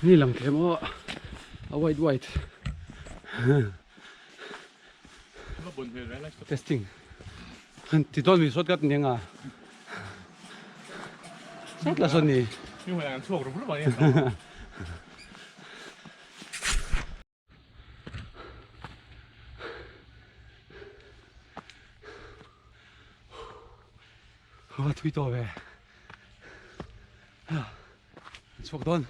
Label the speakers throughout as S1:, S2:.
S1: Ni lang them aw a white white testing ti dawn mi shortcut ni anga sat la sawn ni. A thui tawh ve chhuak dawn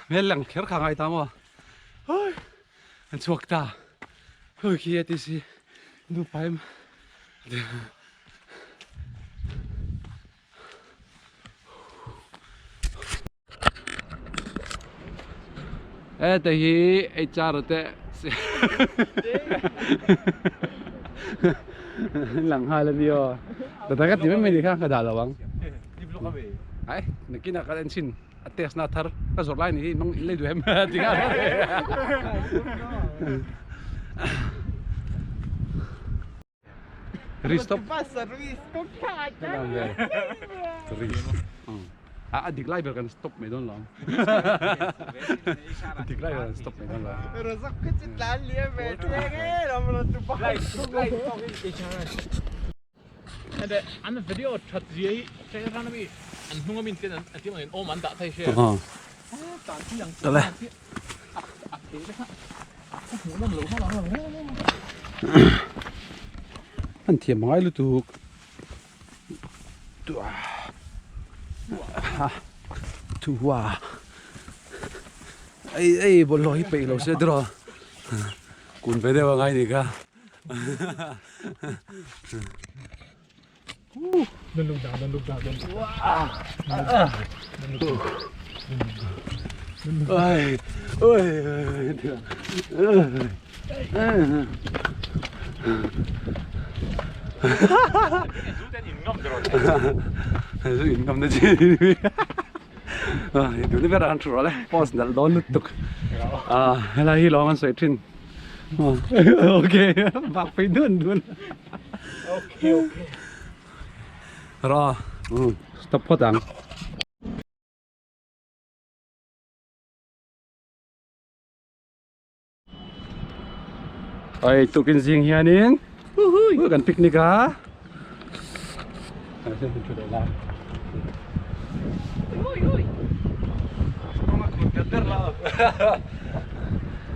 S1: hmel lang kher kha ngai ta maw an chhuak ta hei khi a ti si nupa em. E te hi HR te lang nghal a ni aw tata ka ti mai mai ni kha ka dah lo ang ai nakinah ka en chhin a test na thar ka zawrh lai ni hi nang in lei duh em ti nghal Ristop. A dik lai ber kan stop mai dawn lo ang. A dik lai ber kan stop mai dawn lo ang.
S2: An video that zia hi hrang ami an hnung ami ten an ti ang in awm an dah thei hria.
S1: Tale. An thiam ngai lutuk Tuah Ei ei bawlhhlawh hi peih lo se tiraw kun ve deuh a ngai ni kha. Post nalh dawn lutuk helai hi lawng an sawi thin okay bak phei dun dun.
S2: Okay okay.
S1: Ra. Stop phawt ang. Ai tukin zing hianin kan picnic a.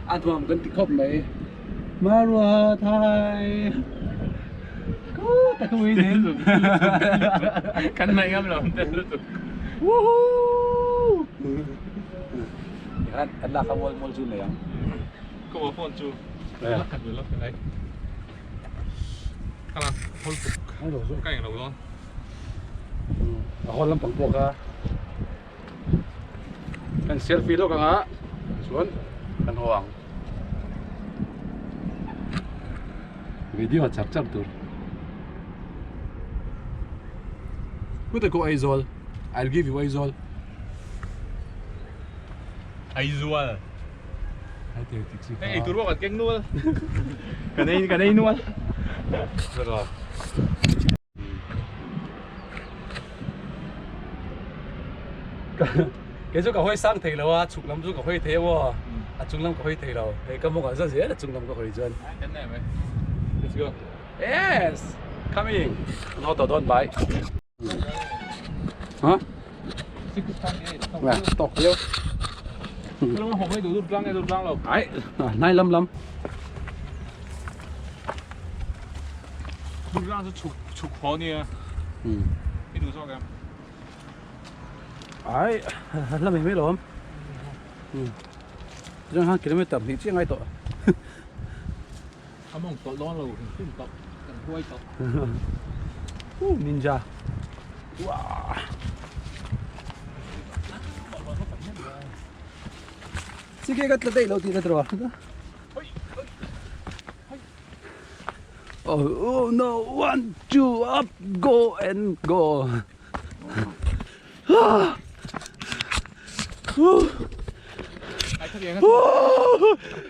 S1: A nuam kan ti khawp mai. Marua thai ta ui nen
S2: kan mai ngam lo te lutuk
S1: woohoo kan kan lak a mual mual chu nei ang
S2: ko ma phone chu lak khat lak khat ai kala hol tuk ka eng lo don
S1: a hol lampang pawh kha Kan selfie lawk anga chuan kan haw ang. Video a char char tur. Put a ko Aizawl. I'll give you Aizawl.
S2: Aizawl. Hei tur bawk kan keng nual. Kan ei kan ei nual.
S1: Kei chu ka hawi sang thei lo a, chhuk lam chu ka hawi thei emaw, a chung lam ka hawi thei lo. Hei ka mawngah chuan zel a chung lam ka hawi chuan.
S2: Let's go.
S1: Yes! Coming! An haw tawh dawn bai. Huh? Tawk viau. Ai, nai lam lam. Ai, la mai mai lawm. Chuan khan kilometer hnih chiah ngai tawh.
S2: A mawng tawlh dawn lo hrim hrim tawh, kan huai tawh.
S1: Woo, ninja. Wow. Sige ka tla dei lo ti na tro. Oh, oh no, one, two, up, go and go. Ah.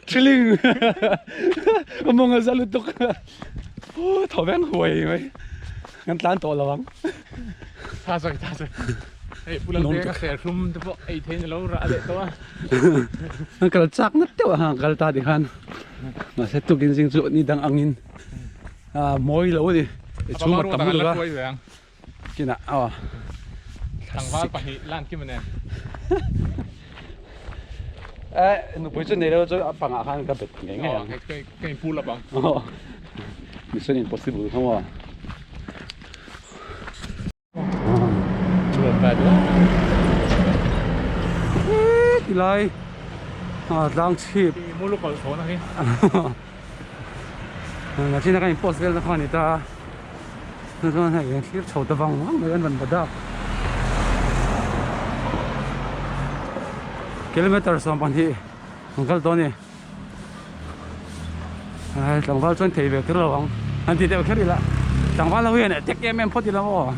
S1: Thrilling! Ka mawng a za lutuk. Thaw veng huai mai. Kan tlan tawh lo ang.
S3: Tha sawi tha sawi. Hei pu Lalpeka ka serthlum te pawh ei thein a lo rah leh tawh a.
S1: An kal chak ngat deuh a kal ta tikhan. Mahse tukin zing chu ni dang angin mawi lo a ni. I chhung a tam lutuk a. Kinah aw.
S3: Tlangval pahnih lan kim a nen.
S1: Eh nupui chu nei lo chu a pangah khan ka bet ngei ngei ang.
S3: Ka in pull up ang.
S1: Mission impossible kha maw. Tilai tlang chhip.
S3: Mulu kal chhawn ang hi.
S1: Nachina kan in post vel na kha a ni ta a. Chuan hei an thlir chho ta vang vang mai an rawn va dak. Kilometer 12 an kal tawh a ni. Ai tlangval chuan thei ve kher lo ang an ti deuh kher ila tlangval ho hian attack em em phawt ila maw.